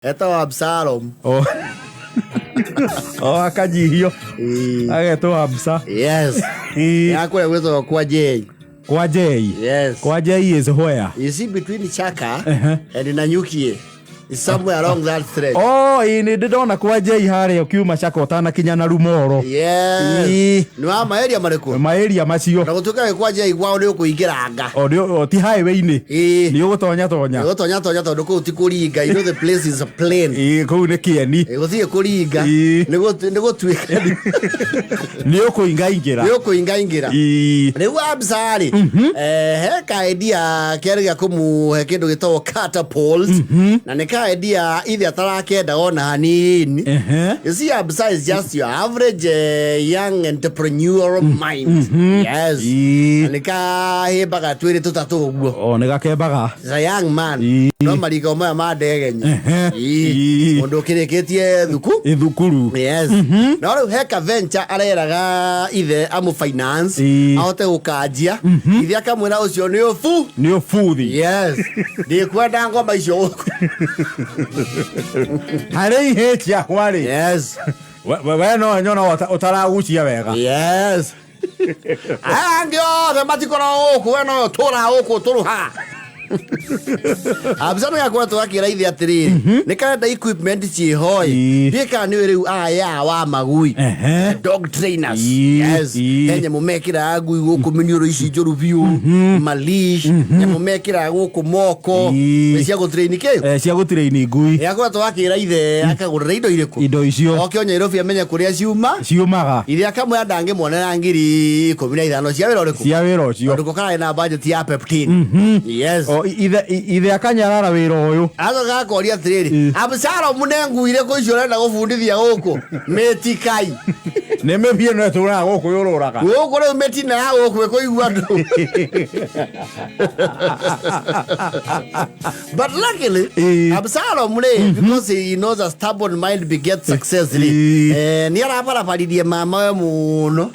Etagwo Absalom. O o akanyihio. Ĩĩ. Agetwo Absa. Yes. Ĩĩ. Ya kũrĩa gwĩtagwo kwa Jay. Kwa Jei. Yes. Kwa Jei is where? You see between Chaka Ehe. and Nanyukie. It's somewhere along that stretch. Oh, ĩĩ nĩ ndĩ ndona kwa Jei harĩa ũkiuma Chaka ũtanakinya na Rumoro. Yes. Ĩĩ. Nĩ wa maeria marĩkũ? Maeria macio. Na gũtuĩka gĩ kwa Jay kwao nĩ ũkũingĩranga. O nĩ o ti highway-inĩ. Ĩĩ. Nĩ ũgũtonya tonya. Ũgũtonya tonya tondũ kũu ti kũringa. You know the place is plain. Ĩĩ kũu nĩ kĩeni. Ĩĩ, gũtirĩ kũringa. Ĩĩ. Nĩ gũtuĩka Nĩ ũkũingaingĩra. nĩ ũkũingaingĩra. Ĩĩ. Rĩu Absa rĩ, he ka idea kĩarĩ gĩa kũmũhe kĩndũ gĩtagwo catapult na nĩ ka idea ithe atarakenda ona hanini. You see, Absa is just your average young entrepreneurial mind. Yes. Ĩĩ. Na nĩ kahĩmbaga twĩrĩ tũtatũ ũguo. O nĩ gakembaga. Is a young man. Ĩĩ. No marika maya ma ndegenyi. Ĩĩ. Ĩĩ. Mũndũ ũkĩrĩkĩtie thuku. Ithukuru. Yes. No rĩu he ka venture areraga ithe amũ finance Ĩĩ. ahote gũkanjia ithe akamwĩra ũcio nĩ ũbu. Nĩ ũbuthi. Yes. Ndikwenda ngoma icio gũkũ. Harĩ ihĩ ciakwa rĩ. Yes. We no nyona ũtaragucia wega. Yes. Aya angĩ othe matikoragwo gũkũ, we no ũtũraga gũkũ ũtũrũhaga. Absa nĩ gakoretwo gakĩra ithe atĩrĩrĩ, nĩ karenda equipment ciĩho ĩ. Ĩĩ. Ndiũĩ kana nĩũĩ rĩu aya wa magui. Dog trainers. Yes. He nyamũ mekĩraga ngui gũkũ mĩniũrũ ici njũru biũ. Malish. Nyamũ mekĩraga gũkũ moko. Ĩĩ. Nĩ cia gũtrain kĩ? Eh, cia gũtrain ngui. Nĩ akoretwo akĩra ithe akagũrĩra indo irĩkũ? Indo icio. Oke o Nairobi amenye kũrĩa ciuma. Ciumaga. Ithe akamwĩra ndangĩmuonera 15,000 cia wĩra ũrĩkũ? Cia wĩra ũcio. Tondũ ko kararĩ na budget ya peptin. Yes. O ithe akanyarara wĩra ũyũ. Acoka akoria atĩrĩrĩ, Absalomu nĩ ngui irĩkũ icio ũrenda gũbundithia gũkũ? Mĩtikai. Nĩ mĩbiĩ no ĩtũraga gũkũ yũrũraga. Gũkũ rĩu mĩtina ya gũkũ ĩkũigua andũ. But luckily, Ĩĩ. Absalom rĩ, because he knows a stubborn mind begets success rĩ, Ĩĩ. nĩ arabarabaririe mama we mũno.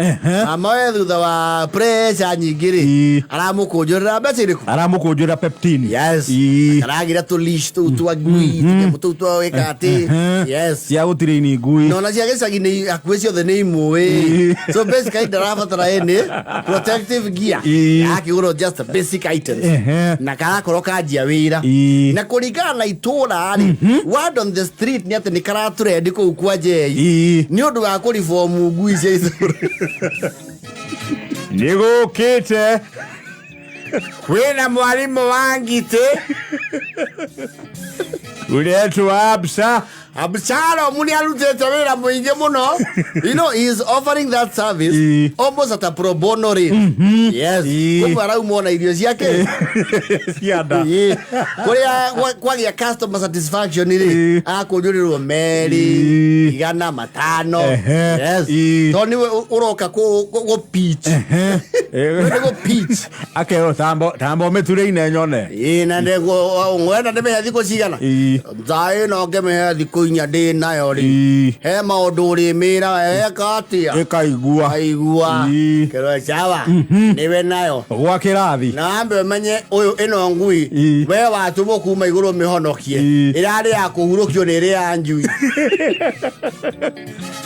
Mama we thutha wa pressure nyingĩ rĩ, Ĩĩ. aramũkũnjũrĩra mbeca irĩkũ? Aramũkũnjũra peptini. Yes. Ĩĩ. Karagira tũ leash tũu twa ngui, tũnyamũ tũu twa wĩka atĩ. Yes. Cia gũtrain ngui. Na ona cia gĩcagi nĩ hakuhĩ ciothe nĩ imũĩ. Ĩĩ. So basically ndarabatara any protective gear. Ĩĩ. Akĩgũrwo just basic items. Na karakorwo kanjia wĩra. Ĩĩ. Na kũringana na itũra rĩ, word on the street nĩ atĩ nĩ karatũrendi kũu kwa Njei. Ĩĩ. Nĩ ũndũ wa kũribomu ngui cia itũra. Nĩ gũkĩte. Kwĩna mwarimũ wa ngitĩ. Ũretwo Absa. Absalom nĩ arutĩte wĩra mũingĩ mũno. You know, he is offering that service Ĩĩ. almost at a pro bono rate. Yes. Ĩĩ. Koguo arauma ona irio ciake. Cia nda. Ĩĩ. Kũrĩa kwagĩa customer satisfaction rĩ, Ĩĩ. akũnjũrĩrwo merĩ, Ĩĩ. 500. Ehe. Yes. Ĩĩ. Tondũ nĩwe ũroka kũ pitch. Nĩ gũ pitch. Akerwo tamba ũmĩturaine nyone. Ĩĩ, na nĩguo ngwenda ndĩmĩhe thikũ cigana? Ĩĩ. Thaa ĩno ngĩmĩhe thikũ inya ndĩ nayo rĩ, Ĩĩ. he maũndũ ũrĩmĩraga eka atĩa? Ĩkaigua. Aigua. Ĩĩ. Kĩrore cawa nĩwe nayo. Gwa kĩrathi. Na wambe ũmenye ũyũ ĩno ngui Ĩĩ. we watũmwo kuma igũrũ mĩhonokie. Ĩĩ. Ĩrarĩ ya kũhurũkio nĩ ĩrĩ ya njui.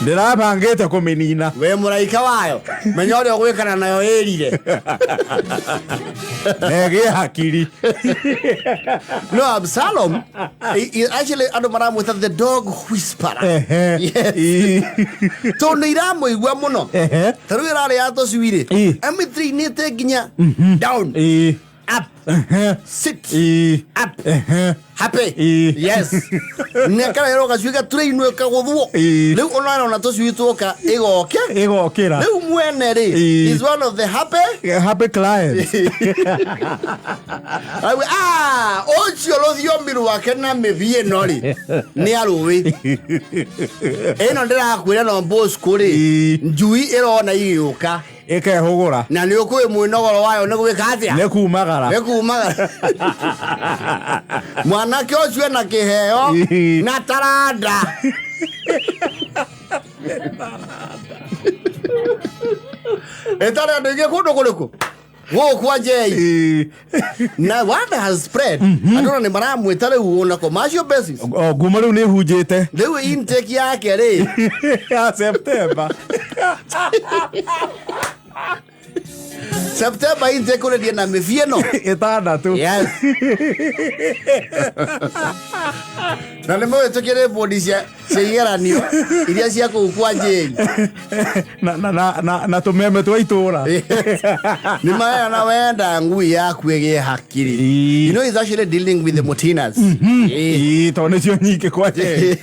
Ndĩrabangĩte kũmĩnina. We mũraika wayo menya ũrĩa ũgwĩkana nayo ĩrire. Na ĩgĩe hakiri. No Absalom actually andũ maramwĩta the dog whisperer. Ehe. Yes. Ĩĩ. Tondũ iramũigua mũno. Ta rĩu ĩrarĩ ya tũcui rĩ, Ĩĩ. amĩtrainĩte nginya down, Ĩĩ. up, sit, Ĩĩ. up, happy. Ĩĩ. Yes. Nĩ karerwo gacui gaturainwo kagũthwo. Ĩĩ. Rĩu ona ona tũcui tuoka ĩgoke. Ĩgokĩra. Rĩu mwene rĩ, Ĩĩ. is one of the happy. Happy client. Rĩu, ah, ũcio rũthiomi rwake na mĩthiĩ ĩno rĩ, nĩ arũĩ. Ĩno ndĩrakwĩra no Bosco rĩ, Ĩĩ. njui ĩrona igĩũka. Ĩkehũgũra. Na nĩ ũkũĩ mwĩnogoro wayo nĩ gwĩka atĩa? Nĩ kumagara. Nĩ kumagara. Mwanake ũcio ena kĩheo Ĩĩ. na taranda. Ĩtarĩ andũ aingĩ kũndũ kũrĩkũ? Gũkũ kwa Jay. Ĩĩ. Na word has spread. Andũ ona nĩ maramwĩta rĩu on a commercial basis. O, ngumo rĩu nĩ hunjĩte. Rĩu intake yake rĩ Ya September. September intake ũrendie na mĩbi ĩno. Ĩtandatũ. Yes. Na nĩ mũhĩtũkĩre bodi cia igeranio iria cia kũu kwa Jay. Na tũmeme twa itũra. Nĩ maheana wenda ngui yaku ĩgĩe hakiri. Ĩĩ. You know he's actually dealing with the Mutinas. Ĩĩ. Ĩĩ, tondũ nĩcio nyingĩ kwa Jay.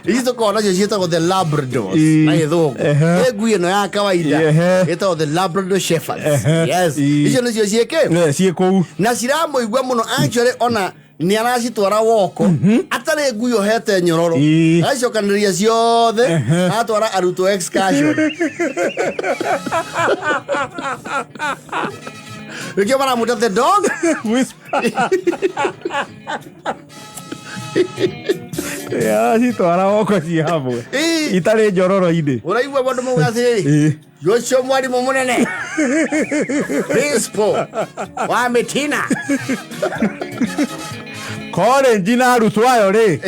Ici tũkoragwo nacio ciĩtagwo the Labradors Ĩĩ. na gĩthũngũ. Ehe. Ĩ ngui ĩno ya kawaida Ehe. ĩtagwo the Labrador Shepherds. Ehe. Yes. Ĩĩ. Icio nĩcio ciĩkĩ Eh, ciĩ kũu. na ciramũigua mũno actually ona nĩ aracitwara woko atarĩ ngui ohete nyororo. Ĩĩ. Agacicokanĩrĩria ciothe Ehe. atwara arutwo excursion. Nĩkĩo maramwĩta the dog. Whisper. Citwara woko ciĩ hamwe. Ĩĩ. Itarĩ njororo-inĩ. Ũraigua mũndũ mauga atĩrĩrĩ, Ĩĩ. ũcio mwarimũ mũnene principal wa Mĩtina. College na arutwo ayo rĩ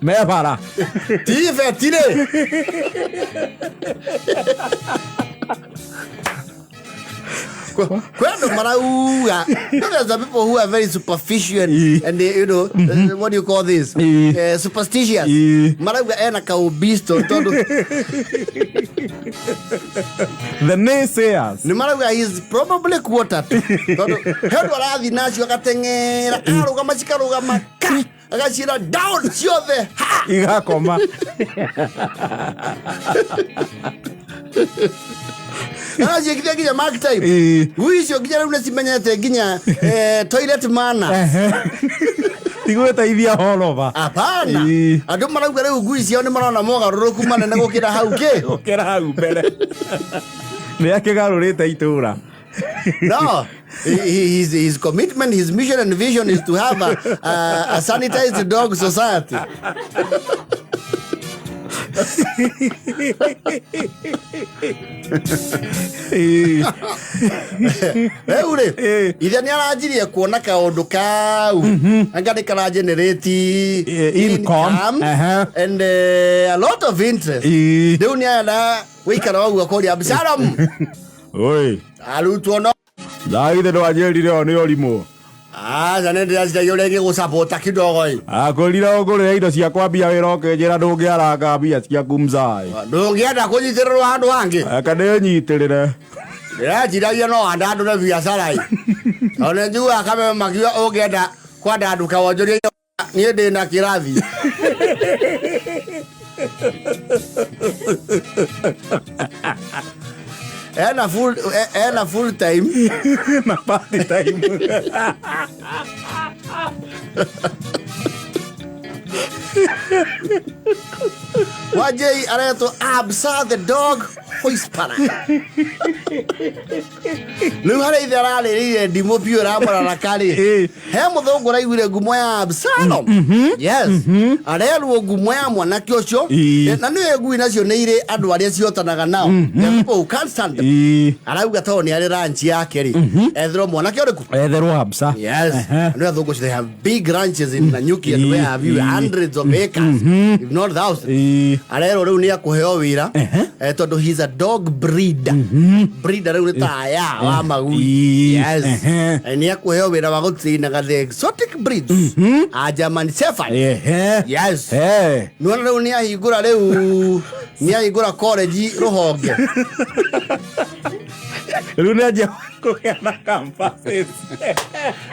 me bara. Ti beti rĩ. Kwĩ andũ marauga, you know, there's some people who are very superficial Ĩĩ. and they, you know, what do you call this? Ĩĩ. Superstitious. Ĩĩ. Marauga ena kaũbisto tondũ The naysayers. nĩ marauga he is probably quarter to. Tondũ he ũndũ arathiĩ nacio agateng'era arũgama cikarũgama ka agaciĩra down ciothe ha. Igakoma. Araciĩkithia nginya mark time. Ĩĩ. Ngui icio nginya rĩu nĩcimenyete nginya toilet manner. Ehe. Ti gwĩteithia horova. Hapana. Ĩĩ. Andũ marauga rĩu ngui ciao nĩ marona mogarũrũku manene gũkĩra hau kĩ. Gũkĩra hau mbere. Nĩ akĩgarũrĩte itũra. No, his commitment, his mission and vision is to have a sanitized dog society. Ĩĩ. Rĩu rĩ, Ĩĩ. ithe nĩ aranjirie kuona kaũndũ kau anga nĩ karagenerate Income. Ehe. and a lot of interest. Ĩĩ. Rĩu nĩ arenda gũikara ũguo kũria Absalom Oi. arutwo no Ndagithĩ ndwanjĩrire o nĩ ũrimũ. aca nĩ ndĩraciragia ũrĩa ingĩgũcapota kidogo ĩ. Akwĩrire ũngũrĩre indo cia kwambia wĩra ũkĩnjĩra ndũngĩaranga mbia ciaku mzai. Ndũngĩenda kũnyitĩrĩrwo handũ hangĩ. Reke ndĩnyitĩrĩre. Ndĩreciragia no wandandũre biacara ĩ. Tondũ nĩ njiguaga kameme makiuga ũngĩenda kwandandũka wonjorie niĩ ndĩ na kĩrathi. Ena full time. Na part time. Wajei aretwo Absa the dog whisperer. Rĩu harĩa ithe ararĩrĩire ndimũ biũ ĩramũraraka rĩ, Ĩĩ. he mũthũngũ ũraiguire ngumo ya Absalom. Yes. Arerwo ngumo ya mwanake ũcio. Ĩĩ. Na nĩwe ngui nacio nĩ irĩ andũ arĩa cihotanaga nao. The people who can't stand them. Ĩĩ. Arauga tondũ nĩ arĩ ranch yake rĩ, etherwo mwanake ũrĩkũ? Etherwo Absa. Yes. Ehe. And we they have big ranches in Nanyuki and where have you Ĩĩ. hundreds of acres, if not thousands. Ĩĩ. Arerwo rĩu nĩ akũheo wĩra Ehe. tondũ he's a dog breeder. Breeder rĩu nĩ ta aya wa magui. Ĩĩ. Yes. Ehe. Nĩ akũheo wĩra wa gũtrainaga the exotic breeds a German Shepherd. Ehe. Yes. Eh. Nĩwona rĩu nĩ ahingũra rĩu nĩ ahingũra college rũhonge. Rĩu nĩ anjia kũgĩa na campuses.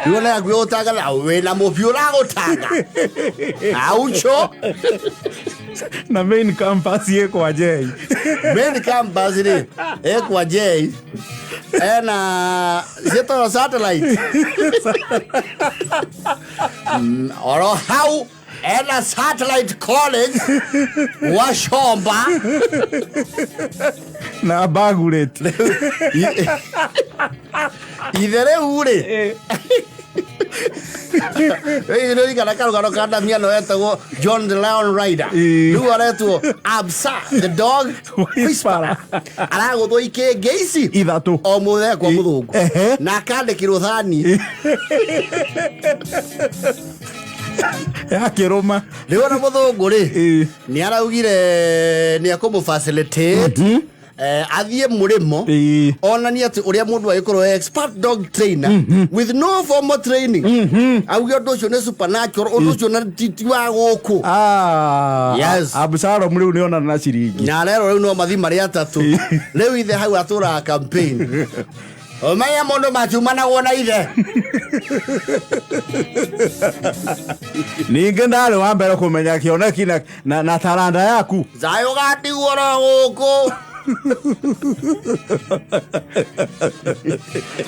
Rĩu ona yakuĩ gũtangatha wĩna mũbiũ ũragũtanga. Aucho. Na main campus ĩ kwa Jay. Main campus rĩ ĩ kwa Jay ena ciĩtagwo satellite. Oro hau ena satellite college wa Shomba. Na Bagureti. Ithe rĩu rĩ Nĩririkana karũgano ka Damiano etagwo John the Lion Rider. Ĩĩ. Rĩu aretwo Absa the dog whisperer. Aragũthwo ikĩngĩ ici Ithatũ. O mũthenya kwa Ĩ- mũthũngũ. Ehe. Na akandĩkĩrwo thani. Yakĩrũma. Rĩu ona mũthũngũ rĩ, Ĩĩ. nĩ araugire nĩ akũmũ facilitate athiĩ mũrĩmo, Ĩĩ. onanie atĩ ũrĩa mũndũ agĩkorwo e expert dog trainer with no formal training, auge ũndũ ũcio nĩ supernatural, ũndũ ũcio na ti wa gũkũ. Ah, Yes. Absalom rĩu nĩonana na ciringi. Na rero rĩu no mathi marĩ atatũ. Rĩu ithe hau atũraga campaign, ũmenye mũndũ matiumanagwo na ithe. Ningĩ ndarĩ wa mbere kũmenya kĩoneki na taranda yaku. Thayũ gatigwo ro gũkũ.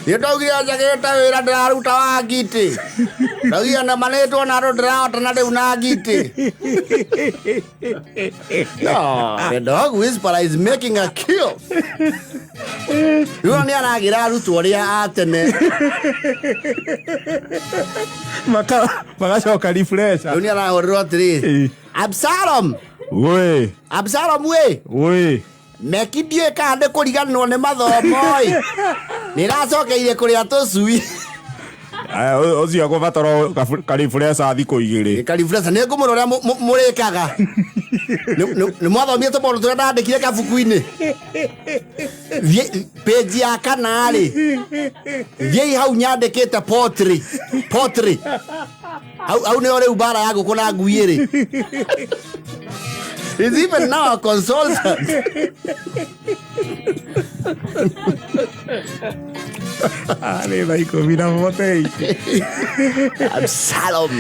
Nĩ ndaugire njagĩte wĩra ndĩraruta wa ngitĩ, ndaugire na manĩtwo na andũ ndĩrahota na rĩu na ngitĩ. No, the dog whisperer is making a kill. Rĩu nĩ aragĩra arutwo arĩa a tene. Magacoka refresher. Rĩu nĩ arahũrĩrwo atĩrĩ, Ĩĩ. Absalom. Wĩ. Absalom wĩ. Wĩ. Meki ndiũĩ kana nĩ kũriganĩrwo nĩ mathomo ĩ, nĩ ĩracokeire kũrĩa tũcui. Aya, ũcio akũbatara karifresha thikũ igĩrĩ. Karifresa nĩ ngũmũra ũrĩa mũrĩkaga. Nĩ mwathomire tũmaũndũ tũrĩa ndandĩkire kabuku-inĩ. Page ya kana rĩ, thiĩi hau nyandĩkĩte potri potri, hau nĩho rĩu mbara ya ngũkũ na ngui ĩrĩ. He's even now a consultant. Nĩ thaa 10 na 48. Absalom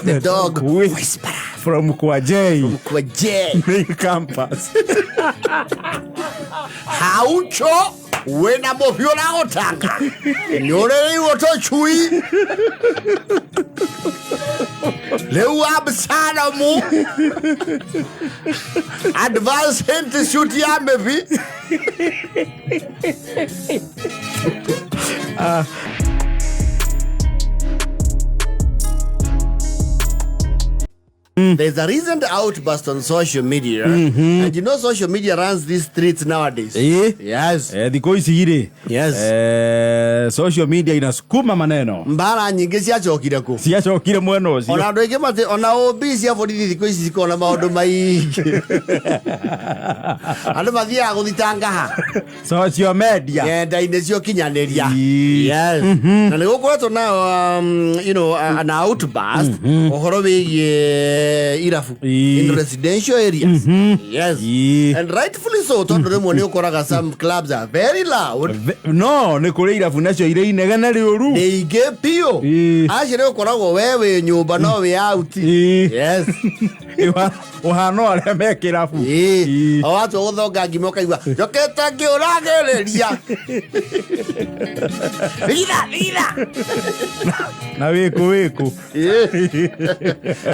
the dog whisperer. From kwa J. Kwa J. Main campus. Haucho wĩna mũhiũ na gũtanga nĩ ũrĩrĩirwo tũcui. Rĩu Absalomu Advanced Institute ya Mĩbi. There's a recent outburst on social media, and you know social media runs these streets nowadays. Ĩĩ. Yes. Thikũ ici rĩ, Yes. Social media inasukuma maneno. Mbara nyingĩ ciacokire kũ? Ciacokire mwena ũcio. Ona andũ aingĩ matĩ ona OB cia borithi thikũ ici cikoragwo na maũndũ maingĩ. Andũ mathiaga gũthitanga ha? Social media. Ng'enda-inĩ cia ũkinyanĩria. Ĩĩ. Yes. Na nĩ gũkoretwo na an outburst ũhoro wĩgiĩ irabu Ĩĩ. in residential areas. Yes. Ĩĩ. And rightfully so, tondũ rĩmwe nĩ ũkoraga some clubs are very loud. No nĩ kũrĩ irabu nacio irĩ inegene rĩũru. Nĩ ingĩ biũ. Ĩĩ. Acio nĩ ũkoragwo we wĩ nyũmba no wĩ out. Ĩĩ. Yes. Ũhano arĩa me kĩrabu. Ĩĩ. Ĩĩ. O watua gũthonga ngima ũkaigua njokete ngĩũragĩrĩria thitha thitha. Na wĩkũ wĩkũ.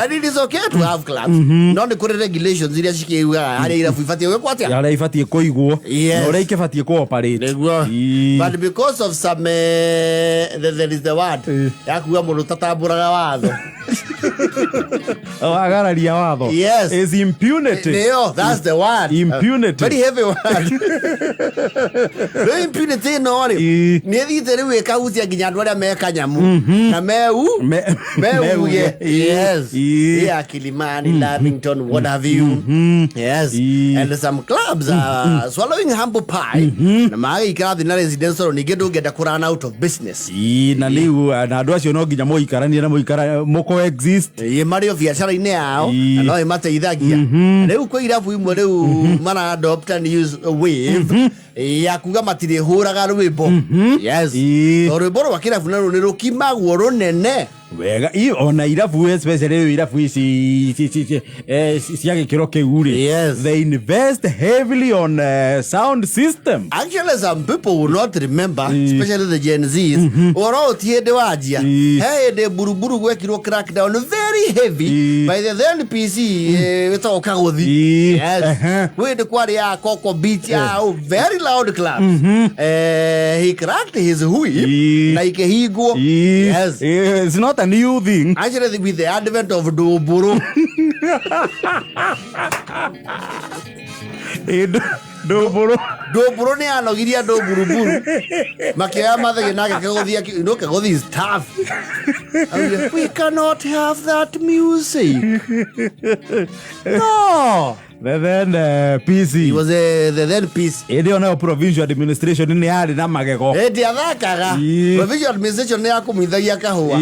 And it is okay to have clubs, no nĩ kũrĩ regulations iria cikiugaga harĩa irabu ibatiĩ gwĩkwo atĩa. Harĩa ibatiĩ kũigwo Yes. na ũrĩa ikĩbatiĩ kũoperate. Nĩguo. Ĩĩ. But because of some there is the word Ĩĩ. ya kuga mũndũ tatambũraga watho. Wagararia watho. Yes. Is impunity. Nĩyo, that's the word. Impunity. Very heavy word. Rĩu impunity ĩno rĩ, Ĩĩ. nĩ ĩthiĩte rĩu ĩkahutia nginya andũ arĩa me kanyamu na meu meuge. Meuge. Yes. Ĩĩ. Yeah, Kilimani, Lavington, what have you. Yes. Ĩĩ. And some clubs are swallowing humble pie na magĩikara thĩ na residential, ningĩ ndũngĩenda kũ run out of business. Ĩĩ, na rĩu na andũ acio no nginya mũikaranie na mũikara mũcoexist. Ĩ marĩ o biacara-inĩ yao Ĩĩ. na no ĩmateithagia. Rĩu kwĩ irabu imwe rĩu mara adopt a new wave ya kuga matirĩhũraga rwĩmbo. Yes. Ĩĩ. To rwĩmbo rwa kĩrabu naruo nĩ rũkimagwo rũnene. Wega. Ona irabu especially rĩu irabu ici cia gĩkĩro kĩu rĩ, Yes. they invest heavily on sound system. Actually, some people will not remember, Ĩĩ. especially the Gen Zs, ũhoro ũyũ ti hĩndĩ wanjia. Ĩĩ. He hĩndĩ buruburu gwekirwo crackdown very heavy Ĩĩ. by the then PC wĩtagwo Kaguthi. Ĩĩ. Yes. Ehe. Kwĩ hĩndĩ kwarĩ ya Coco Beach, ya oh, very loud clubs. He cracked his whip Ĩĩ. na ikĩhingwo. Ĩĩ. Yes. Ĩĩ, it's not a new thing. Actually, with the advent of ndũmbũrũ. Ĩ, ndũmbũrũ. Ndũmbũrũ nĩ yanogirie andũ mburuburu makĩoya mathegi nake kĩgũthi no kĩgũthi is tough. Augire, "We cannot have that music, no." The then PC. He was the then PC. Ĩndĩ ĩyo nayo provincial administration nĩ yarĩ na magego. Ĩndĩ athakaga. Provincial administration nĩ yakũmuithagia kahũa.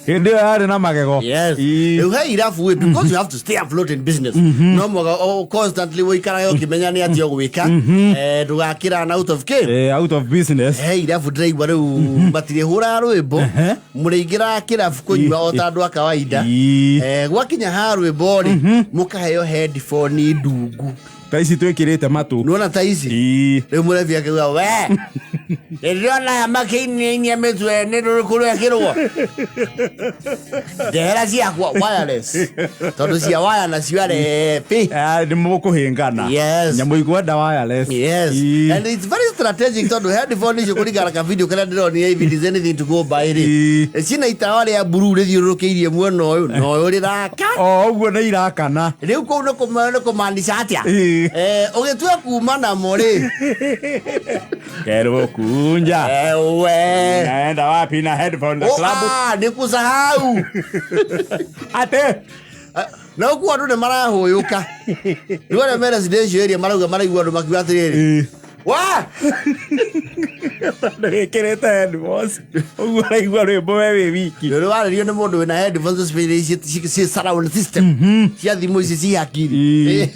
Hĩndĩ ĩyo yarĩ na magego. Yes. Rĩu he irabu ĩ, because you have to stay afloat in business, no mũhaka constantly ũikarage ũkĩmenya nĩ atĩa ũgwĩka, ndũgakĩra na out of game. Out of business. He irabu ndĩraigua rĩu matirĩhũraga rwĩmbo. Mũrĩingĩraga kĩrabu kũnyua o ta andũ a kawaida. Gwakinya ha rwĩmbo rĩ, mũkaheo headphone ndungu. Ta ici twĩkĩrĩte matũ. Nĩwona ta ici? Rĩu mũrebi akiuga, "We, ndĩrona aya makĩiniainia mĩtwe, nĩ rũrĩkũ rwekĩrwo? Ndehera ciakwa wireless, tondũ cia waya nacio arebi." Ah, nĩ mũkũhĩngana. Yes. Nyamũ ikwenda wireless. Yes. And it's very strategic, tondũ headphone icio, kũringana ka video karĩa ndĩronire, if it is anything to go by rĩ, cina itawa rĩa blue rĩthiũrũrũkĩirie mwena ũyũ na ũyũ rĩraka. O ũguo nĩ irakana. Rĩu kũu nĩ kũmaanisha atĩa? Ũgĩtua kuma namo rĩ, Kerwo kunja. Ewe. Naenda wapi na headphone na Oh, club? Ah, nĩ kusahau. Ate. Na ũguo andũ nĩ marahũyũka. Rĩu arĩa me residential area marauga maraigua andũ makiuga atĩrĩrĩ, "Wa!" Wĩkĩrĩte headphones. Ũguo ũraigua rwĩmbo we wĩ wiki. Rĩu warĩrio nĩ mũndũ wĩna headphones especially ci surround system cia thimũ ici ci hakiri.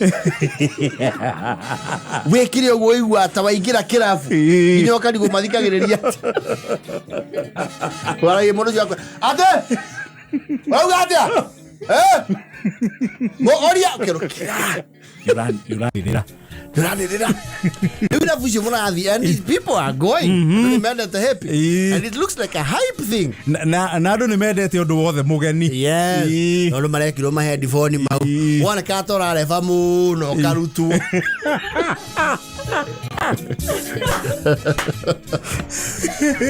Wĩkire ũguo ũigua ta waingĩra kĩrabu. Nginya ũkarigwo mathikagĩrĩria atĩa. Waragia mũndũ ũcio akwa, "Atĩ ũrauga atĩa? Eh? Oria kĩro kĩra." Ũranĩrĩra. Ndũranĩrĩra. Rĩu irabu icio mũrathiĩ, and these people are going. Andũ nĩ mendete happy. And it looks like a hype thing. Na andũ nĩ mendete ũndũ wothe mũgeni. Yes. Tondũ marekirwo ma headphone mau. Woneka ta ũrareba mũno ũkarutwo.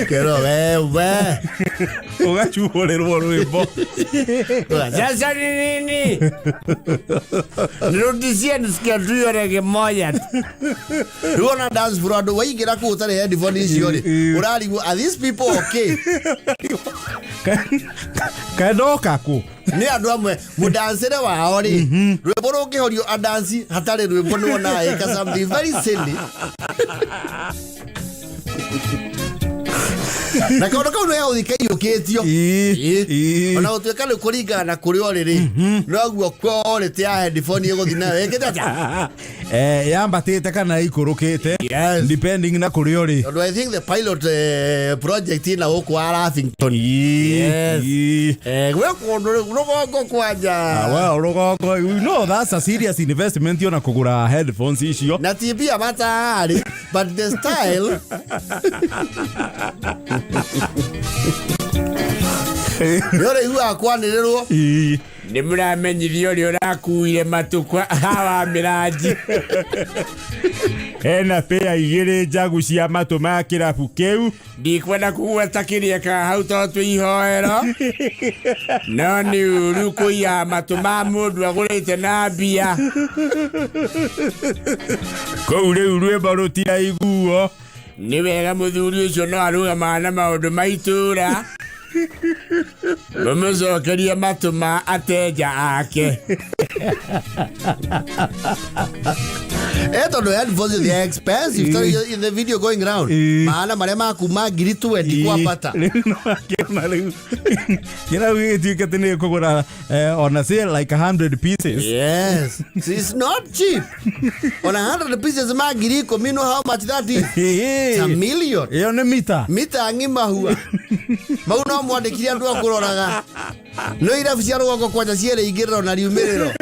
Kero wewe. Ũgacuhũrĩrwo rwĩmbo. Sasa ni nini? Nirudishie nisikia tu hiyo rege moja tu. Rĩu ona dance floor andũ waingĩra kũu ũtarĩ headphone icio rĩ, ũrarigwo, are these people okay? Kendoka kũ? Nĩ andũ amwe mũdancĩre wao rĩ, rwĩmbo rũngĩhorio adanci hatarĩ rwĩmbo nĩ wonaga ĩka something very silly. Na kaũndũ kau nĩ gagũthiĩ kaiyũkĩtio. Ona gũtuĩka rĩu kũringana na kũrĩa ũrĩ rĩ, noguo quality ya headphone ĩgũthiĩ nayo ĩkĩte atĩa? Yambatĩte kana ikũrũkĩte. Yes. Depending na kũrĩa ũrĩ. Tondũ I think the pilot project ina gũkũ wa Lavington. Yes. Gwĩ kũndũ rĩu rũgongo kwanja. Ah, well, rũgongo, you know that's a serious investment ona kũgũra headphones icio. Na ti mbia matarĩ, but the style nĩ ũrĩiguaga kwanĩrĩrwo. Nĩ mũramenyithio ũrĩa ũrakuire matukũ hawa mĩranji hena pĩa igĩrĩ njagu cia matũ ma kĩrabu kĩu. Ndikwenda kũgweta kĩrĩa ka hau tondũ twĩ ihoero, no nĩ ũru kũiya matũ ma mũndũ agũrĩte na mbia. Kũu rĩu rwĩmbo rũtiraiguo. Nĩ wega mũthuri ũcio no arũgamaga na maũndũ ma itũũra, mũmũcokerie matũ ma ateja ake. Tondũ headphones, they are expensive. So in the video going round, maana marĩa makuma 20,000 kwambata. Rĩu no akĩona rĩu kĩrabu gĩgĩtuĩke atĩ nĩ kũgũra ona say like 100 pieces. Yes, so it's not cheap. On 100 pieces ma 10,000, you know how much that is? It's a million. Ĩyo nĩ mita. Mita ng'ima hua mau no mwandĩkire andũ a kũroraga no irabu cia rũgongo kwanja cierĩ ingĩrĩro na riumĩrĩro.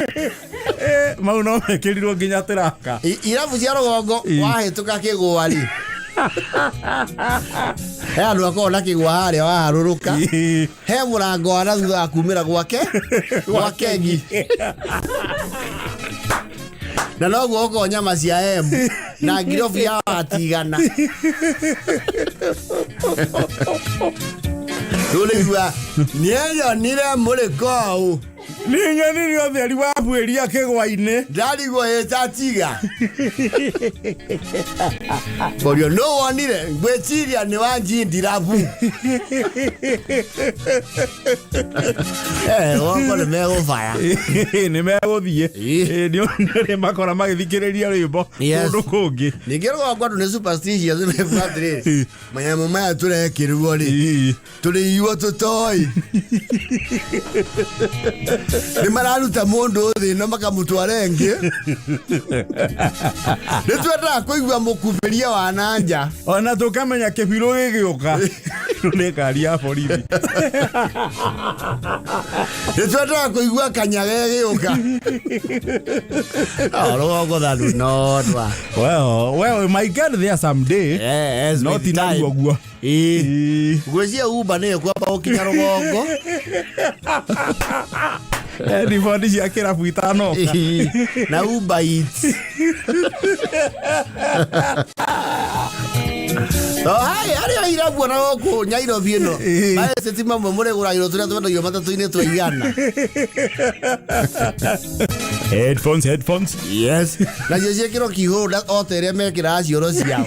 Mau no mekĩrirwo nginya tĩraka. Irabu cia rũgongo wahĩtũka kĩgũa rĩ, he andũ akoragwo na kĩgũa harĩa waharũrũka, he mũrango wa na thutha wa kumĩra gwake gwa kegi, na noguo ũkorwo nyama cia emu na ngirobu ya watigana. Rũrĩigua nĩenyonire mũrĩ kũu. Nĩ nyonire ũtheri wa buĩria kĩgwa-inĩ. Ndarigwo ĩtatiga. Ngorio nũ wonire ngwĩciria nĩ wa njindirabu. Eh, wongo nĩ megũbaya. Nĩ megũthiĩ. Ĩ. Nĩ ũrĩ makora magĩthikĩrĩria rwĩmbo Yes. kũndũ kũngĩ. Ningĩ rũgongo andũ nĩ superstitious mekuga atĩrĩrĩ, manyamũ maya tũrekĩrwo rĩ, tũrĩiywo tũtoĩ. Nĩ mararuta mũndũ thĩ ĩno makamũtwara ĩngĩ. Nĩ twendaga kũigua mũkumbĩria wa na nja. Ona tũkamenya kĩbirũ gĩgĩũka nĩ ngari ya borithi. Nĩ twendaga kũigua kanyaga ĩgĩũka. Oh, rũgongo thandu no ndwa. Well, we might get there someday. Yes, No with ti time. narua guo. Ĩĩ. Ĩĩ. Ngwĩciria Uber nĩyo kwamba gũkinya rũgongo. Riboti cia kĩrabu itanoka. Na Uber Eats. Oh, hai, harĩa irabu ona gũkũ Nyairobi ĩno. Ĩĩ. Maeciti mamwe mũrĩgũragĩrwo tũrĩa twendagio matatũ-inĩ twa igana. Headphones, headphones. Yes. Nacio ciĩkĩrwo keyholder o ta ĩrĩa mekĩraga cioro ciao.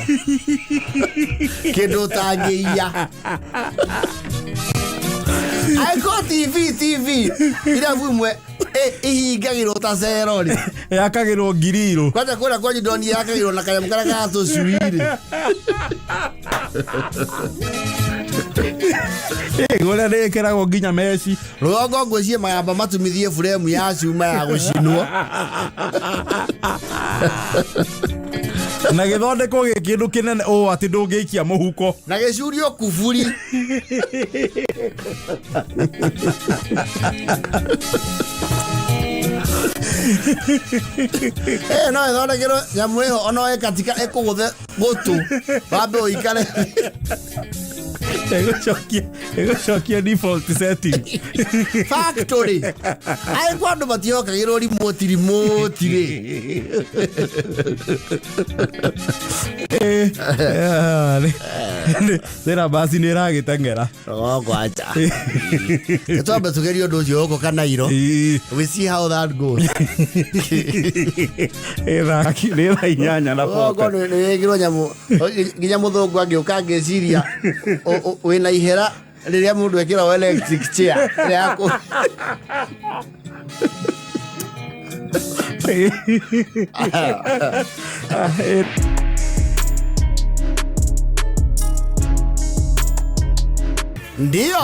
Kĩndũ ũtangĩiya. Angĩkorwo TV irabu imwe ihingagĩrwo ta cero rĩ. Yakagĩrwo ngirirũ. Kwanja kũrĩa kwanyu ndonire yakagĩrwo na kanyamũ karĩa ga tũcui rĩ. Kũrĩa nĩĩkĩragwo nginya meci. Rũgongo ngwĩciria magamba matumithie buremu ya cuma ya gũcinwo. Na gĩthondekwo gĩ kĩndũ kĩnene ũũ atĩ ndũngĩikia mũhuko. Na gĩcurio kuburi. Eh, no ĩthondekerwo nyamũ ĩyo ona ĩkatika ĩkũgũthe gũtũ wambe ũikare. Ĩgũcokia default setting. Factory. Angĩkorwo andũ matiokagĩrwo remote remote rĩ. Thĩna basi nĩ ĩragĩteng'era. Rũgongo acha. Twambe tũgerie ũndũ ũcio gũkũ Kanairo. We see how that goes. Nĩ thaa inyanya na Rũgongo bote. nĩ wĩkĩrwo nyamũ nginya mũthũngũ angĩũka angĩciria wĩna ihera rĩrĩa mũndũ ekĩragwo electric chair ĩrĩa ya kũ- Ndio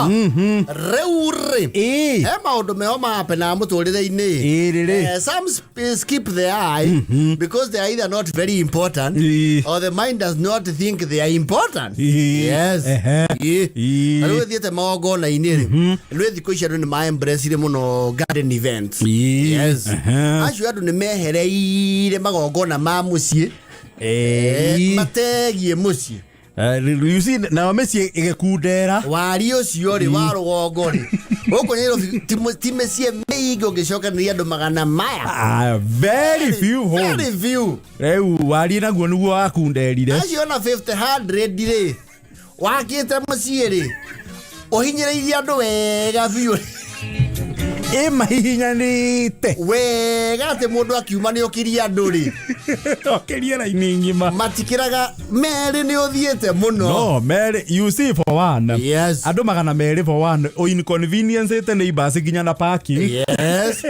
rĩu rĩ Ĩĩ. he maũndũ meho mahapenaga mũtũrĩre-inĩ. Ĩĩ rĩrĩ. Some skip the eye because they are either not very important Ĩĩ. or the mind does not think they are important. Ĩĩ. Yes. Ehe. Ĩĩ. Ĩĩ. Na rĩu ĩthiĩte magongona-inĩ rĩ, rĩu thikũ ici andũ nĩ maembracire mũno garden events. Ĩĩ. Yes. Ehe. Acio andũ nĩ mehereire magongona ma mũciĩ, Ĩĩ. mategie mũciĩ. You see, nayo mĩciĩ ĩgĩkundera. Wari ũcio rĩ wa rũgongo rĩ gũkũ Nairobi ti mĩciĩ mĩingĩ ũngĩcokanĩria andũ magana maya. Ah, very few homes. Very few. Rĩu wariĩ naguo nĩguo wakunderire. Acio ona 50 100 rĩ wakĩte mũciĩ rĩ ũhinyĩrĩirie andũ wega biũ. Ĩmahihinyanĩte. Wega atĩ mũndũ akiuma nĩ ũkirie andũ rĩ. Okĩrie raini ng'ima. Matikĩraga merĩ nĩ ũthiĩte mũno. No, merĩ, you see for one. Yes. Andũ magana merĩ for one. O inconvenience neighbors nginya na parking. Yes.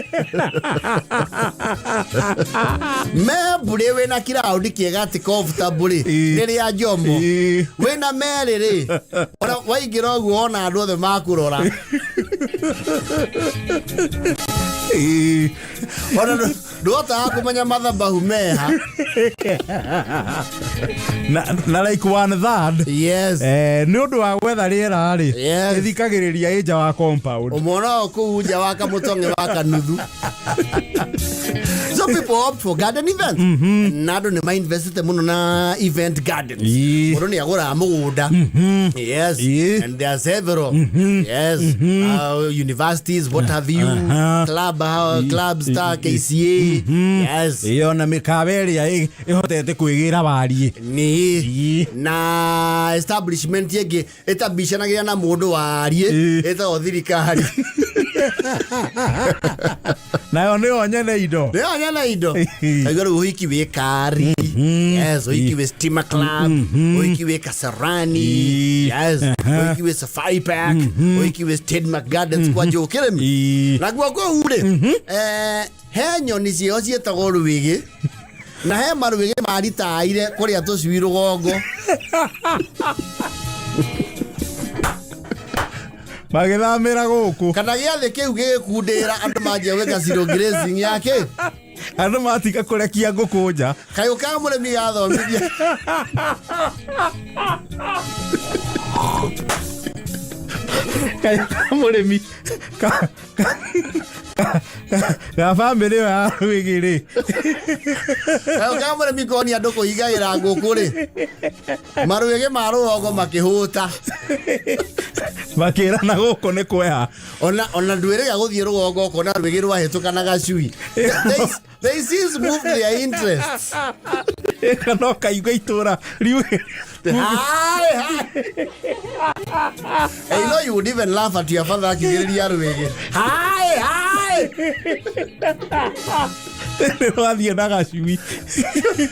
Membũrĩ wĩna kiraũndi kĩega atĩ comfortable rĩ Ĩĩ. nĩ rĩa njomo. Ĩĩ. Wĩna merĩ rĩ ona waingĩra ũguo ona andũ othe makũrora. Ĩĩ. Ona ndũhotaga kũmenya mathabahu meha. Na like one third. Yes. Nĩ ũndũ wa gwetha rĩera rĩ Yes. ĩthikagĩrĩria ĩ nja wa compound. Ũmona o kũu nja wa kamũtong'e wa kanuthu. So people opt for garden events. Na andũ nĩ mainvestĩte mũno na event gardens. Ĩĩ. Mũndũ nĩ agũraga mũgũnda. Yes. Ĩĩ. And there are several. Yes. Universities, what have you. Aha. Club, clubs ta KCA. Yes. Ĩyo na mĩkawa ĩrĩa ĩhotete kwĩgĩra wariĩ. Nĩ na establishment ĩngĩ ĩtabicanagia na mũndũ wariĩ ĩtagwo thirikari. Nayo nĩyo nyene indo. Nĩyo nyene indo. Kaigua rĩu ũhiki wĩ kari. Yes, ũhiki wĩ Stima Club, ũhiki wĩ Kasarani. Yes, ũhiki wĩ Safari Park, ũhiki wĩ Stedmark Gardens kwa Njũkĩrĩmi. Naguo kũu rĩ, he nyoni ciĩho ciĩtagwo rwĩgĩ na he marwĩgĩ maritaire kũrĩa tũcui rũgongo. Magĩthamĩra gũkũ. Kana gĩathĩ kĩu gĩgĩkundĩra andũ manjia gwĩka zero grazing yake. Andũ matiga kũrekia ngũkũ nja. Kayũ ka mũrĩmi gathomithia. Kayũ ka mũrĩmi ga bamĩrĩ ĩyo ya rwĩgĩ rĩ. Kayũ ka mũrĩmi konia andũ kũhingagĩra ngũkũ rĩ, marwĩgĩ ma rũgongo makĩhũta. Makĩrana gũkũ nĩ kweha. Ona ndwĩrĩga gũthiĩ rũgongo ũkona rwĩgĩ rwahĩtũka na gacui. They since moved their interests. Ĩka no kaigua itũra riugĩ. Hi, hi. I know you would even laugh at your father akigĩrĩria rwĩgĩ. Hi, hi. Nĩ rwathiĩ na gacui.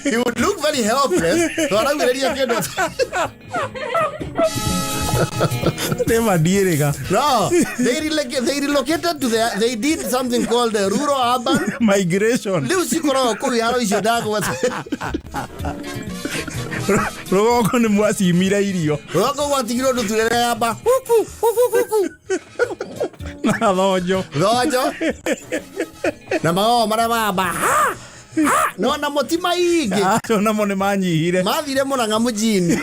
He would look very helpless. To araugĩrĩria kĩndũ. Nĩ mandiĩrĩga. No, they relocated to the, they did something called the rural urban migration. Rĩu cikoragwo kũu iharo icio ndagweta. Rũgongo nĩ mwacimire irio. Rũgongo gwatigirwo ndutura ĩrĩa yamba huku huku huku. Na thonjo. Thonjo. Na magogo marĩa mamba ha ha. No namo ti maingĩ. Acio namo nĩ manyihire. Mathire Murang'a mjini.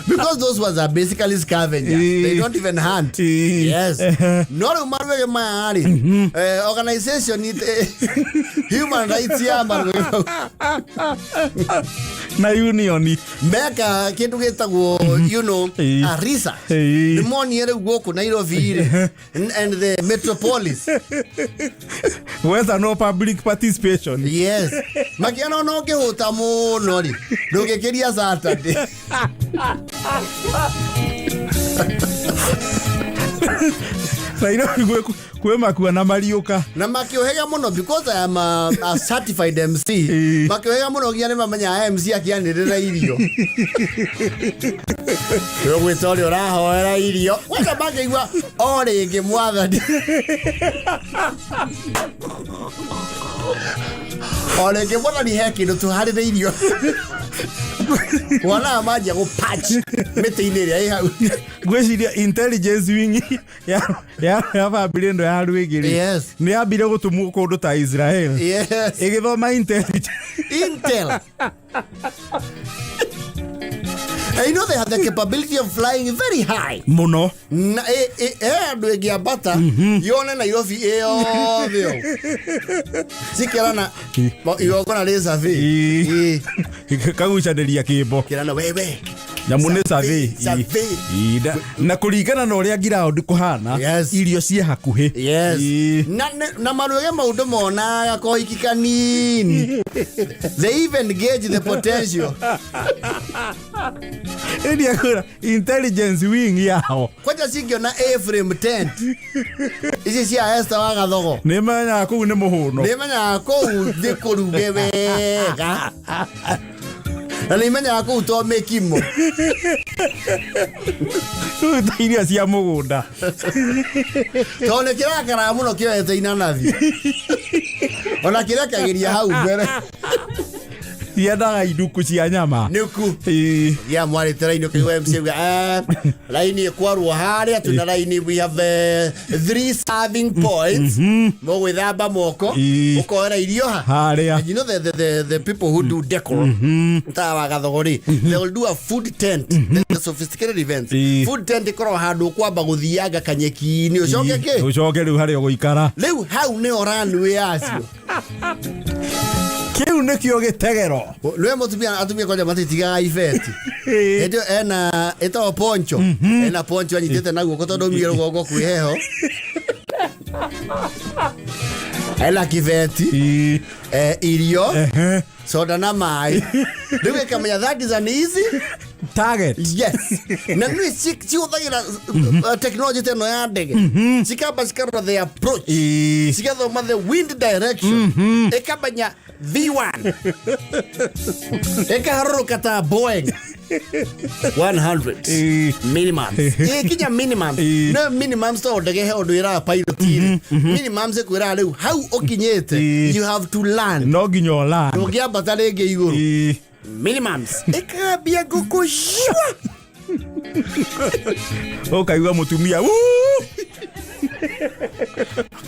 Because those ones are basically scavengers. They don't even hunt. Yes. No rĩu marwĩgĩ maya rĩ, organization human rights ya marwĩgĩ mau. Na union. Meka kĩndũ gĩtagwo, a research. Nĩ monire rĩu gũkũ Nairobi rĩ, and the metropolis. Gwetha no public participation. Yes. Makiona ona ũngĩhũta mũno rĩ, ndũngĩkĩria Saturday. Nairobi kwĩ makua na mariũka. Na makĩũhĩga mũno because I am a certified MC. Makĩũhĩga mũno nginya nĩ mamenyaga MC akĩanĩrĩra irio. Ũgwĩta ũrĩa ũrahoera irio. Kwanza makĩigua o rĩngĩ mwathani. O rĩngĩ mwathani he kĩndũ tũharĩrĩirio. Wonaga manjia gũ-patch mĩtĩ-inĩ ĩrĩa ĩ hau. Ngwĩciria intelligence wing ya bamĩrĩ ĩno ya rwĩgĩ rĩ, nĩ yambire gũtũmwo kũndũ ta Israel. Ĩgĩthoma intelligence. Intel. And you know they have the capability of flying very high. Mũno. Na he andũ ĩngĩambata yone Nairobi ĩyothe ũũ. Cikerana igongona rĩ survey. Kagucanĩria kĩmbo. Kerana wewe. Nyamũ nĩ survey. Survey. Na kũringana na ũrĩa ground kũhana, irio ciĩ hakuhĩ. Yes. Na marwĩgĩ maũndũ monaga kohiki kanini. They even gauge the potential. Ĩni akwĩra intelligence wing yao. Kwanja cingĩona A-frame tent. Ici cia Esther wa Gathogo. Nĩ menyaga kũu nĩ mũhũno. Nĩ menyaga kũu nĩ kũruge wega. Na nĩ menyaga kũu to mĩkimo. Rĩu ta irio cia mũgũnda. Tondũ nĩ kĩrakaraga mũno kĩoete inanathi. Ona kĩrekagĩria hau mbere. Ciendaga induku cia nyama. Nĩku. Ya mwarĩte raini ũkĩigua MC auga, raini ĩkwarwo harĩa, twĩna raini, we have 3 serving points. Mũgwĩthamba moko, ũkoera irio ha. Harĩa. And you know the people who do decor, ta wa Gathogo rĩ, they will do a food tent, the sophisticated events. Food tent ĩkoragwo handũ ũkwamba gũthianga kanyeki-inĩ, ũcoke kĩ? Ũcoke rĩu harĩa ũgũikara. Rĩu hau nĩho runway yacio. Kĩu nĩkĩo gĩtegero. Nĩwe mũtumia, atumia kwanja matitigaga ibeti. Hĩndĩ ĩyo ena ĩtagwo poncho. Ena poncho anyitĩte na guoko tondũ aumire rũgongo kwĩ heho. Ena kibeti, irio, soda na maĩ. Rĩu ĩkamenya that is an easy target. Yes, na nĩ cihũthagĩra technology ta ĩno ya ndege, cikamba cikarora the approach, cigathoma the wind direction, ĩkamenya V1, ĩkaharũrũka ta Boeing 100. Minimums ĩkinya minimums. No minimums to ndege he ũndũ ĩraga pilot rĩ, minimums ĩkwĩraga rĩu hau ũkinyĩte, you have to land. No nginya ũland. Ndũngĩambata rĩngĩ igũrũ. Minimums ĩkambia ngũkũ shwa. Ũkaigua mũtumia "Wuu!"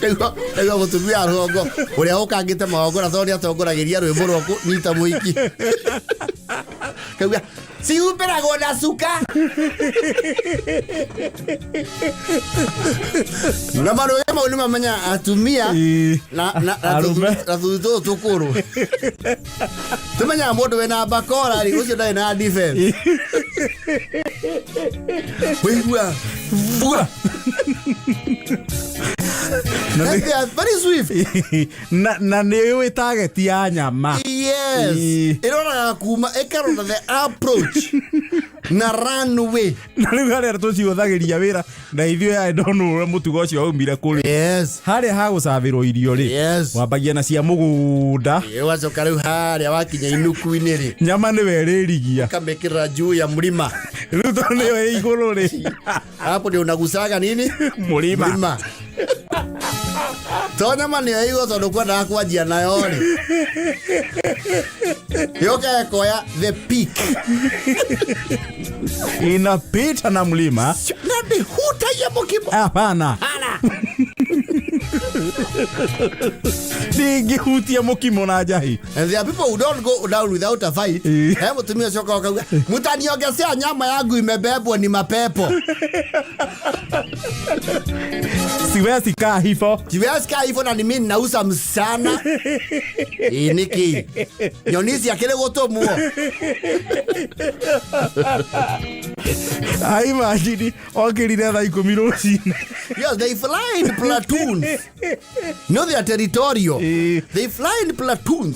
Kaigua mũtumia wa rũgongo ũrĩa ũkangĩte magongona tondũ nĩ atongoragĩria rwĩmbo rwa kũnyita mũhiki, kaigua cihumbĩragwo na cuka na marũĩ mau. Nĩ mamenya atumia na Arũme. na thuri tũtũ tũkũrũ tũmenyaga mũndũ wĩna bakora rĩ, ũcio ndarĩ na defense. Wĩigua bua. Na And they are very swift. Na nĩ ũĩ target ya nyama. Yes. Ĩroraga kuma, ĩkarora the approach na runway. Na rĩu harĩa tũcihũthagĩria wĩra na ithuĩ, I don't know ũrĩa mũtugo ũcio waumire kũrĩ. Harĩa ha gũcabĩrwo irio rĩ, wambagia na cia mũgũnda. Ũgacoka rĩu harĩa wakinya inuku-inĩ rĩ, nyama nĩwe ĩrĩrigia. Ũkamĩkĩrĩra juu ya mlima. Rĩu tondũ nĩyo ĩ igũrũ rĩ, hapo ndio unagusaga nini? Mũrima. Mlima. To nyama nĩyo igũrũ, tondũ kwendaga kwanjia nayo rĩ, yũka ĩkoya the peak. Inapita na mlima. Na ndĩhutagia mũkimo. Hapana. Hana. Ndingĩhutia mũkimo na njahi. And there are people who don't go down without a fight. He mũtumia ũcio ũkaga mtaniongezea nyama yangu imebebwa ni mapepo. Siwezi kaa hivyo. Siwezi kaa hivyo na ni mimi ninauza msichana. Ĩ nĩkĩ? Nyoni ici akĩrĩ gũtũmwo. I imagine okĩrire thaa 10 rũcinĩ. Yes, they fly in platoons. No, they are territorial. They fly in platoons.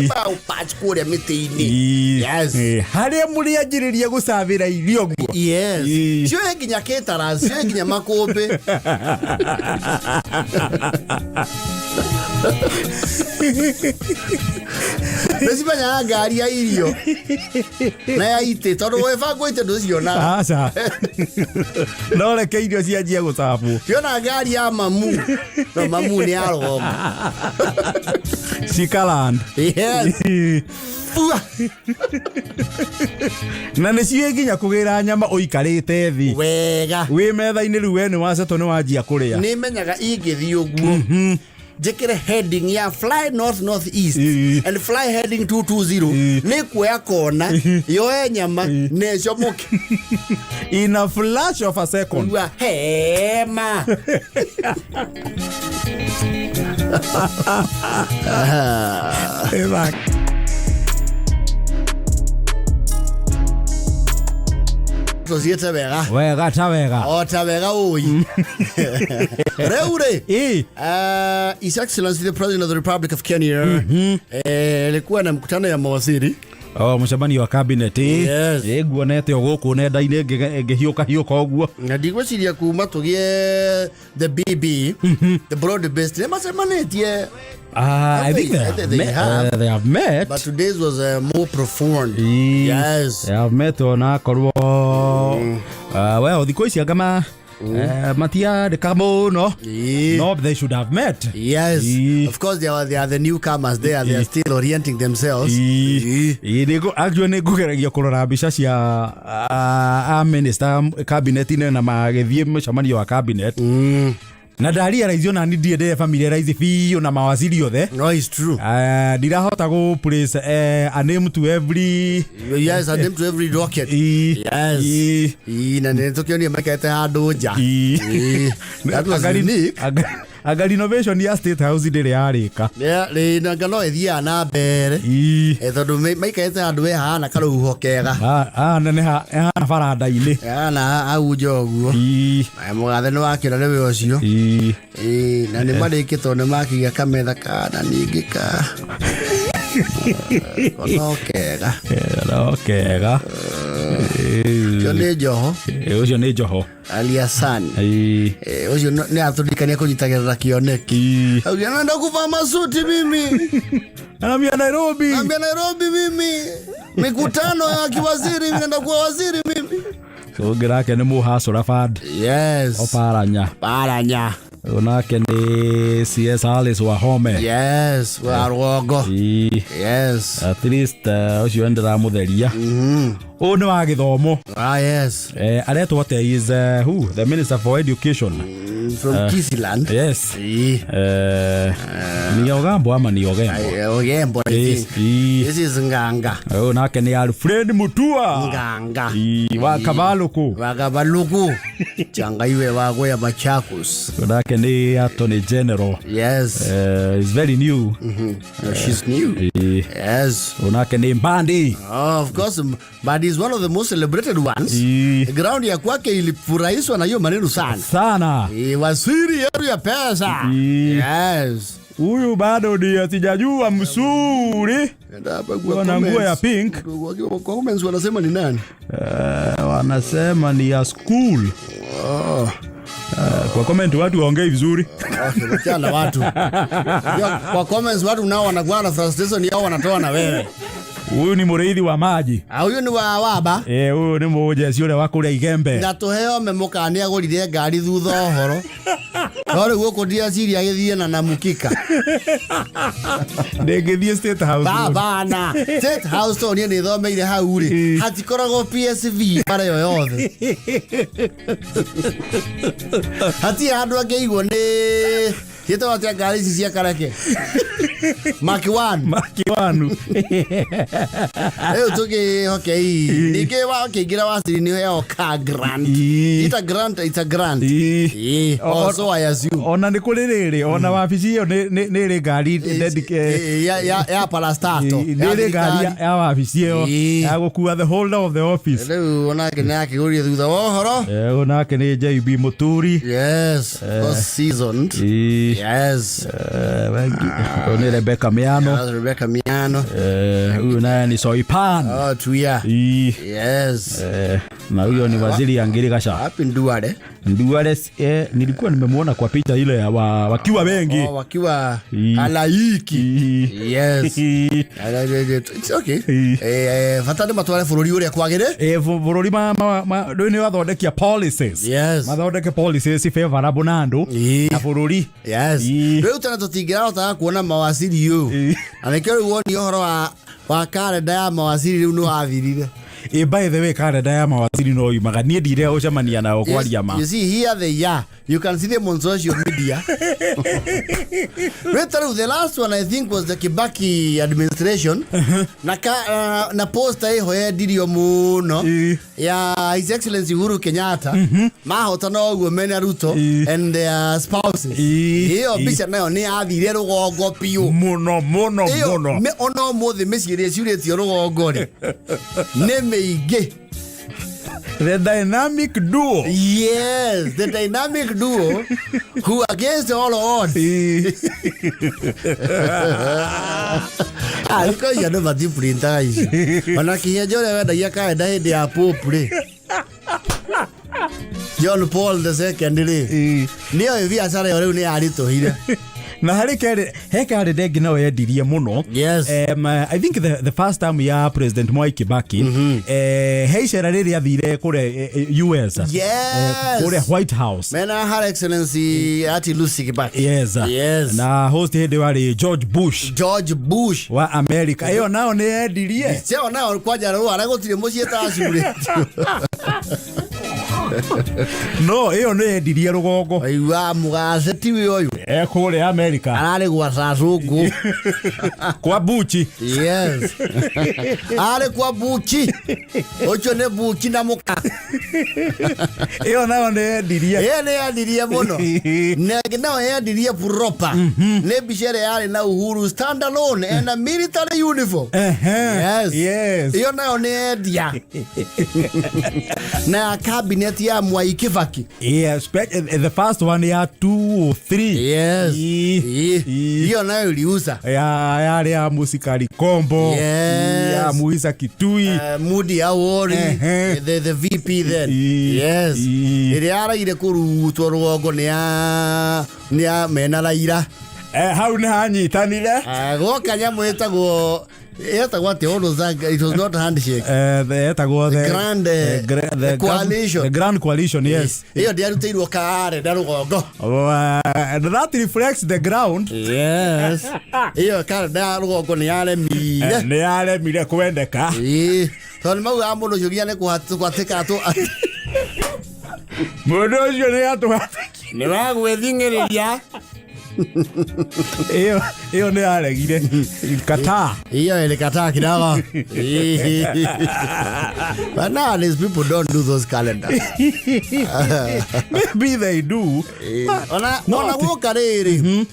Bao patch kũrĩa mĩtĩ-inĩ. Yes. Harĩa mũrĩanjĩrĩria gũcabĩra irio guo. Yes. Cioe nginya caterers, cioe nginya makũmbĩ. Nĩcimenyaga ngari ya irio na ya itĩ, tondũ gwĩbangwo itĩ ndũcionaga. Aca, no reke irio cianjie gũcabwo. Ciona ngari ya mamu, no mamu nĩ ya rũgongo. Cikaland. Yes. Fua. Na nĩ ciĩ nginya kũgĩra nyama ũikarĩte thĩ. Wega. Wĩ metha-inĩ rĩu, we nĩ wacetwo, nĩ wanjia kũrĩa. Nĩ menyaga ingĩthiĩ ũguo njĩkĩre heading ya fly north north east and fly heading 220, nĩ kuoya kona, yoe nyama na ĩcomoke. In a flash of a second. Igua hema. Ĩthaka. Tũthiĩte wega. Wega ta wega. O ta wega. Ũi rĩu rĩ, His Excellency the President of the Republic of Kenya alikuwa na mkutano ya mawaziri. O mũcemanio wa cabinet. Yes. Ĩ nguonete o gũkũ nenda-inĩ ngĩhiũka hiũka ũguo. Na ndigwĩciria kuma tũgĩe the BB, the broad based, nĩ macemanĩtie. I think they I have think they met, have. They have met. But today's was more profound. Yes. They have met onakorwo well, thikũ ici anga matiandĩka mũno. No, they should have met. Yes. Of course, they are the newcomers there. They are still orienting themselves. Ĩ, actually nĩ ngũgeragia kũrora mbica cia a minister cabinet-inĩ na magĩthiĩ mũcemanio wa cabinet, na ndarealize ona ni ndirĩ ndĩre familiarize biũ na mawaziri othe. No, it's true. Ndirahota gũ place a name to every Yes, a name to every docket. Yes. Ĩ, na nĩ tũkĩonire mekete handũ nja. Ĩ, that was unique. Anga renovation ya State House ndĩrĩ yarĩka. Rĩnanga no ĩthiaga na mbere. Ii. Tondũ maikarĩte handũ we hahana karũhuho kega. Ah, nĩ hana baranda-inĩ. Hana hau nja ũguo. Ii. Mũgathe nĩ wakĩra nĩwe ũcio. Ii. Na nĩ marĩkĩtwo nĩ makĩiga kametha kana ningĩ ka no kega. No kega. Ũcio nĩ Joho. Ũcio nĩ Joho. Aliasani. Ii. Ũcio nĩ atũririkania kũnyitagĩrĩra kĩoneki. Ii. Auga naenda kuvaa masuti mimi. Anaambia Nairobi. Ambia Nairobi mimi. Mikutano ya kiwaziri mimi naenda kuwa waziri mimi. Ũngĩ nake nĩ mũhacũra band. Yes. Oparanya. Paranya. Ũyũ nake nĩ CS Alice Wahome. Yes, wa rũgongo. Ii. Yes. At least ũcio nĩndĩramũtheria. Ũyũ nĩ wa gĩthomo. Ah, yes. Aretwo atĩa? Is who? The Minister for Education. From Kisiland. Yes. Ii. Ni Ogambo ama ni Ogembo? Ogembo, I Yes. think. Ii. This is Nganga. Ũyũ nake nĩ Alfred Mutua. Nganga. Ii, wa Kabaluku. Wakabaluku. Changaiwe wako ya Machakos. Ũyũ nake nĩ Attorney General. Yes. Is very new. No, she's new. Ii. Yes. Ũyũ nake nĩ Mbandi. Oh, of course, but he's one of the most celebrated ones. Ii. Ground ya kwake ilifurahishwa na hiyo maneno sana. Sana. Waziri yetu ya pesa. Ii. Yes. Huyu bado ndio sijajua msuri. Enda hapa kwa Wana nguo ya comments. pink. Kwa comments wanasema ni nani? Wanasema ni ya school. Oh. Kwa comment watu waongei vizuri. Okay, wachana watu. Kwa comments watu nao wanakuwa na frustration yao wanatoa na wewe. Huyu ni mũrĩithi wa maji. Ah, huyu ni wa waba. Huyu nĩ mũjeci ũrĩa wa kũrĩa Igembe. Na tuheo memoka nĩ agũrire ngari thutha ũhoro. No rĩu gũkũ ndiraciria agĩthiĩ na namukika. Ndĩngĩthiĩ State House. Babana. State House to niĩ nĩthomeire hau rĩ. Hatikoragwo PSV bara ĩyo yothe. Hatirĩ handũ angĩigwo nĩ ciĩtagwo atĩa ngari ici cia kareke. Mark 1. Makiwanu. Rĩu tũkĩhoke ningĩ wakĩingĩra waciri nĩ ũheagwo car grant. Ii. It's a grant, it's a grant. Ii. Ii. Also I assume. Ona nĩ kũrĩ rĩrĩ, ona wabici ĩyo nĩ ĩrĩ ngari Ya parastato. Nĩ ĩrĩ ngari ya wabici ĩyo Ii. ya gũkua the holder of the office. Rĩu onake nĩ akĩgũrire thutha wa ũhoro. Ũyũ nake nĩ JB Mũturi. Yes, of course seasoned. Ii. Yes. Ũyũ nĩ Rebecca Miano. That's Rebecca Miano. Huyu naye ni Soipan. Oh, Tuya. Ii. Yes. Na huyo ni waziri Angiri Gasha. Wapi Nduare? Nduare, nilikuwa nimemuona kwa picha ile ya wakiwa wengi. Oh, wakiwa Ii. halaiki. Ii. Yes. Ii. It's okay. Ii. Bata nĩ matware bũrũri ũrĩa kwagĩrĩ. Bũrũri rĩu nĩ wathondekia policies. Yes. Mathondeke policies favorable na andũ Ii. na bũrũri. Yes. Ii. Rĩu tene tũtingĩrahotaga kuona mawaciri ũyũ. Ii. Na nĩkĩo rĩu woni ũhoro wa karenda ya mawaciri rĩu nĩ wathirire. By the way, karenda ya mawaziri no yumaga niĩ ndire gũcemania nao kwaria ma. You see, here they are. You can see them on social media. Wait, the last one I think was the Kibaki administration. Na poster ĩho yendirio mũno Ii. ya His Excellency Uhuru Kenyatta mahotana ũguo mena Ruto Ii. and their spouses. Ii. Ĩyo Ii. mbica nayo nĩ yathire rũgongo biũ. Mũno mũno Ĩyo mũno. ona ũmũthĩ mĩciĩ ĩrĩa ĩcurĩtio rũgongo rĩ nĩ mĩingĩ. The dynamic duo. Yes, the dynamic duo who against all odds. Ii. Ah, thikũ ici andũ matiprintaga ici. Ona kĩhenjo ũrĩa wendagia karenda hĩndĩ ya Pope rĩ. John Paul the second rĩ. Ii. Nĩoĩ biacara ĩyo rĩu nĩ yaritũhire. Na harĩ kerĩ he karenda ĩngĩ nayo yendirie mũno. Yes. I think the first time ya President Mwai Kibaki, he icera rĩrĩa athire kũrĩa US. Yes. Kũrĩa White House. Mena Her Excellency Ati Lucy Kibaki. Yes. Yes. Na host hĩndĩ warĩ George Bush George Bush. wa America. Ĩyo nao nĩ yendirie. Cio nayo kwanja rũara gũtirĩ mũciĩ tacurĩtio. No ĩyo nĩ yendirie rũgongo. Waigua mũgace tiwe ũyũ. Kũrĩa America. Ararĩ gwa cacũngũ. Kwa Buchi. Yes, arĩ kwa Buchi, ũcio nĩ Buchi na mũka. Ĩyo nayo nĩ yendirie. Ĩyo nĩ yendirie mũno, na ĩngĩ nayo yendirie proper nĩ mbica ĩrĩa yarĩ na Uhuru stand alone and a military uniform. Yes. Ĩyo nayo nĩ yendia na ya cabinet ya Mwai Kibaki. Yeah, the first one ya 203. Yes. Hiyo nayo iliuza. Ya yarĩ ya Musikari Kombo. Ya Muisa Kitui. Moody Awori, the VP then. Yes. Ĩrĩa yaraire kũrutwo rũgongo nĩ ya mena Raila. Hau nĩ hanyitanire. Gwoka nyamũ ĩtagwo atĩa? What was that? It was not handshake. Etagwo the Grand, the coalition. The Grand Coalition, yes. Ĩyo ndĩarutĩirwo kaare na rũgongo. And that reflects the ground. Yes, ĩyo karenda ya rũgongo nĩ yaremire. Nĩ yaremire kwendeka. Ĩĩ, tondũ nĩ maugaga mũndũ ũcio nginya nĩ kũhatĩka tũ. Mũndũ ũcio nĩ atũhatĩki. Nĩ wagwĩthing'ĩrĩria. Ĩyo nĩ yaregire kataa. Hiyo ilikataa kidogo. But nowadays people don't do those calendars. Maybe they do. Ona No, ona gwoka rĩrĩ,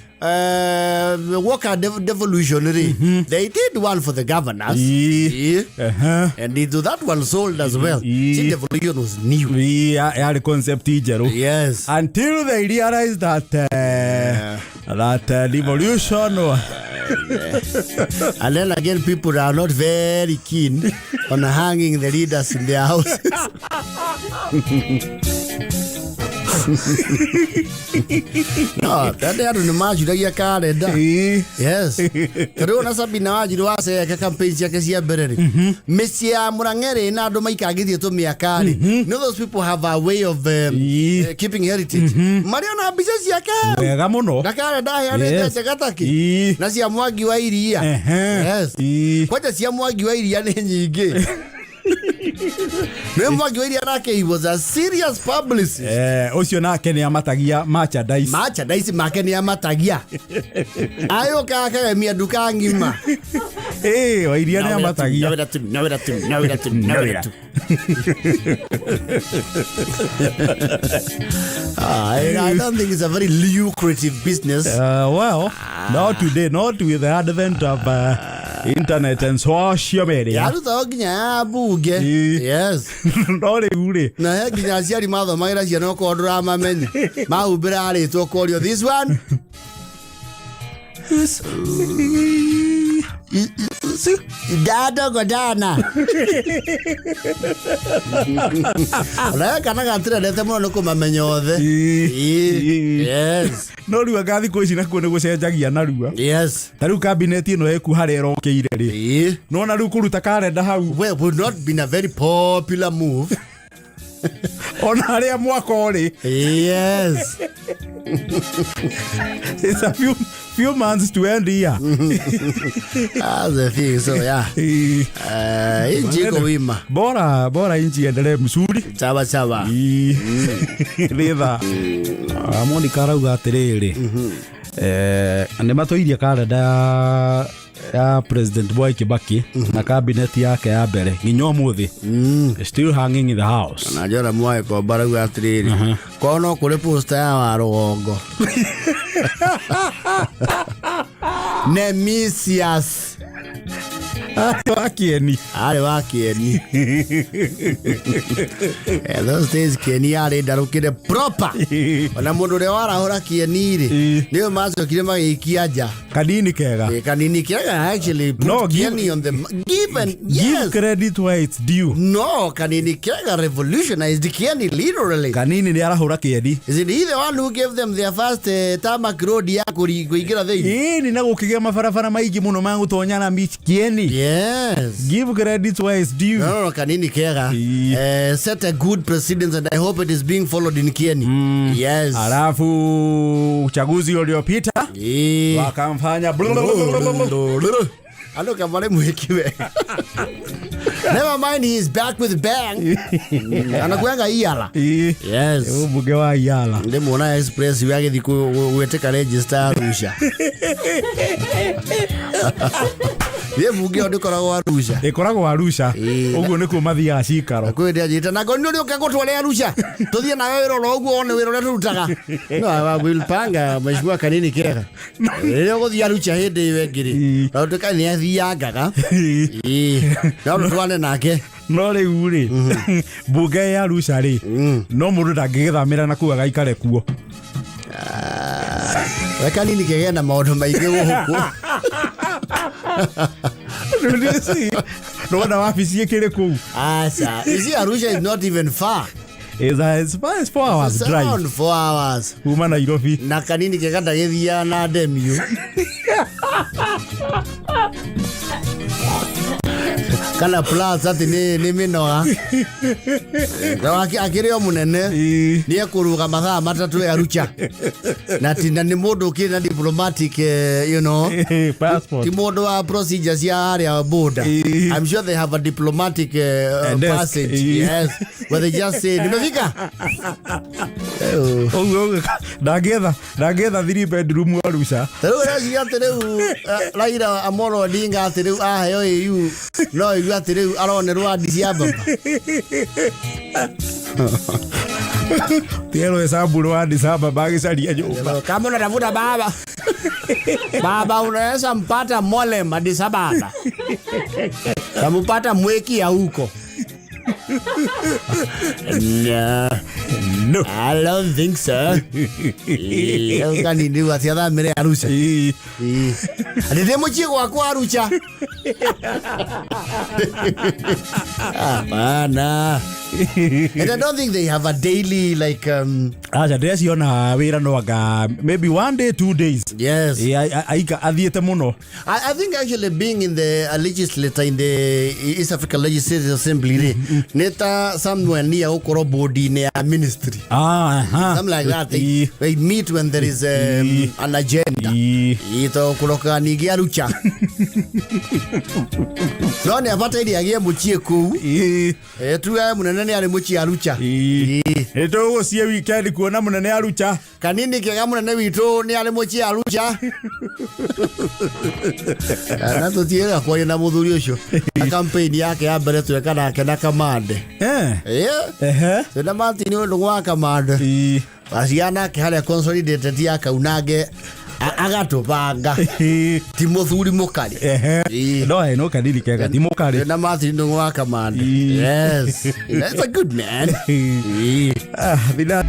gwoka devolution rĩ, they did one for the governors. Ĩĩ. And that one sold as well. See, devolution was new. Ĩĩ, yarĩ concept njerũ. Until they realized that devolution And then again, people are not very keen on hanging the leaders in their houses. No, tende andũ nĩ macuragia karenda. Yes, tondũ ona Sabina Wanjiru waceka campaign ciake cia mbere rĩ, mĩciĩ ya Mũrang'e rĩ, na andũ maikangĩtie tũmĩaka rĩ, no, those people have a way of keeping heritage, marĩ ona mbica ciake hau. Wega mũno. Na karenda aheanĩte njega taki na cia Mwangi wa Iria. Yes. Kwanja cia Mwangi wa Iria nĩ nyingĩ. Nĩ Mwangi wa Iria nake, he was a serious publicist. Ũcio nake nĩ amatagia merchandise. Merchandise make nĩ amatagia, ayũka akagemia nduka ng'ima. Wa Iria nĩ amatagia. Nawĩra tu, nawĩra tu, nawĩra tu, nawĩra tu. Ah, I don't think it's a very lucrative business. Well, not today, not with the advent of internet and social media. Yarutagwo nginya ya mbunge. Yes. No rĩu rĩ, Na he nginya aciari mathomagĩra ciana, okorwo ndũramamenya mahumbĩra rĩtwa ũkorio this one. Ndadogodana ona kana gatirendete mũno nĩ kũmamenya othe. Yes. No rĩu anga thikũ ici nakuo nĩ gũcenjagia narua. Ta rĩu cabinet ĩno ĩku harĩa ĩrokĩire rĩ, nona rĩu kũruta karenda hau. Well, would not been a very popular move. Ona harĩa mwaka ũrĩ. It's a few months to end year. That's the thing. So yeah. Inchi iko wima. Bora bora inchi endelee mzuri. Sawa sawa. Ritha Monica arauga atĩrĩrĩ, nĩ matũirie karenda ya President Mwai Kibaki na cabinet yake ya mbere nginya ũmũthĩ, still hanging in the house. Na Jora Mwaĩ Komba arauga atĩrĩrĩ, kwao no kũrĩ poster ya Warũgongo Nemisias. Arĩ wa Kĩeni. Arĩ wa Kĩeni. Those days Kĩeni yarĩ ndarũkĩre proper, ona mũndũ ũrĩa warahũra Kĩeni rĩ, nĩyo macokire magĩikia nja. Kanini kega. Kanini kega actually put No, Kieni on the given. Give credit where it's due. No, Kanini Kega revolutionized Kieni, literally. Kanini nĩ arahũra Kĩeni. Isn't he the one who gave them their first tarmac road ya kũingĩra thĩinĩ? Ĩni, na gũkĩgĩa mabarabara maingĩ mũno ma gũtonya na Kĩeni. Give credit where it's due. No, Kanini Kega set a good precedence and I hope it is being followed in Kieni. Yes. Alafu uchaguzi uliopita wakamfanya. Andũ kamare mwĩki wega. Never mind, he is back with bang. Anakuanga Iyala. Ĩĩ. Yes. Mũmbunge wa Iyala. Ndĩmuona express we agĩthiĩ gwĩtĩka register Arusha. Thiĩ mbunge ĩyo ndĩkoragwo Arusha. Ĩkoragwo Arusha. Ĩĩ. Ũguo nĩkuo mathiaga cikaro. Kwĩ ndĩ anjĩte na ngoni ũrĩa ũke gũtware Arusha. Tũthiĩ nawe wĩra oro ũguo one wĩra ũrĩa tũrutaga. No, I will panga mheshimiwa Kanini Kega. Rĩrĩa ũgũthiĩ Arusha hĩndĩ ĩyo ĩngĩ rĩ. Ĩĩ. Na ũtuĩka nĩ athiangaga. Ĩĩ. No tũtwane nake. No rĩu rĩ, mbunge ya Arusha rĩ, no mũndũ ndangĩgĩthamĩra na kũu agaikare kuo. We Kanini Kega na maũndũ maingĩ gũkũ. Rĩu nĩwona wabici ĩkĩrĩ kũu. Aca. You see, Arusha is not even far. It's 4 hours It's drive around 4 hours. kuma Nairobi. Na Kanini Kega ndagĩthiaga na ndemiũ. Kana plus atĩ nĩ mĩnoga. Na akĩrĩ o mũnene. Ĩĩ. Nĩ ekũruga mathaa 3 e Arusha. Na ti na nĩ mũndũ ũkĩrĩ na diplomatic Passport. Ti mũndũ wa procedure cia harĩa border. Ĩĩ. I'm sure they have a diplomatic Desk. passage. Ĩĩ. Yes. Where they just say, nimefika. Ũguo ndangĩetha three bedroom Arusha. Ta rĩu ũreciria atĩ rĩu Raila Amolo Odinga atĩ rĩu aheo AU no igue atĩ rĩu aronerwo Addis Ababa. Tierwo ecamburu wa Addis Ababa agĩcaria nyũmba. Kama unatafuta baba, baba unaweza mpata Molem Addis Ababa, tampata mweki ya huko. No, No. I don't think so. Kanini rĩu atĩ athamĩre Arusha. Ĩĩ. Ĩĩ. Atĩ ndĩ mũciĩ gwakwa Arusha. Hapana. And I don't think they have a daily like Aca ndĩreciona wĩra no anga maybe one day, 2 days. Yes. Ĩĩ, aika athiĩte mũno. I think actually being in the a legislator in the East African Legislative Assembly rĩ, nĩ ta somewhere near gũkorwo board-inĩ ya ministry. Ah, aha. Something like that. They, Ĩĩ. they meet when there is an agenda. Ĩĩ. Ĩĩ, to kũroka ningĩ Arusha. No nĩ abataire agĩe mũciĩ kũu. Ĩĩ. Tuge mũnene nĩ arĩ mũciĩ Arusha. Ĩĩ. Nĩ tũgũciĩ weekend kuona mũnene Arusha. Kanini Kega mũnene witũ nĩ arĩ mũciĩ Arusha. Na tũtiĩrĩga kwaria na mũthuri ũcio. Na campaign yake ya mbere tweka nake na Kamande. Eh. Ĩĩ. Ehe. Twĩna Martin ũndũ wa Kamande. Ĩĩ. Acia nake harĩa consolidated ya Kaunange agatũbanga. Ĩĩ. Ti mũthuri mũkari. Ehe. Ĩĩ. No no Kanini Kega ti mũkarĩ. Twĩna Martin Ndung'u wa Kamande. Ĩĩ. Yes. That's a good man. Ĩĩ. Ah, thina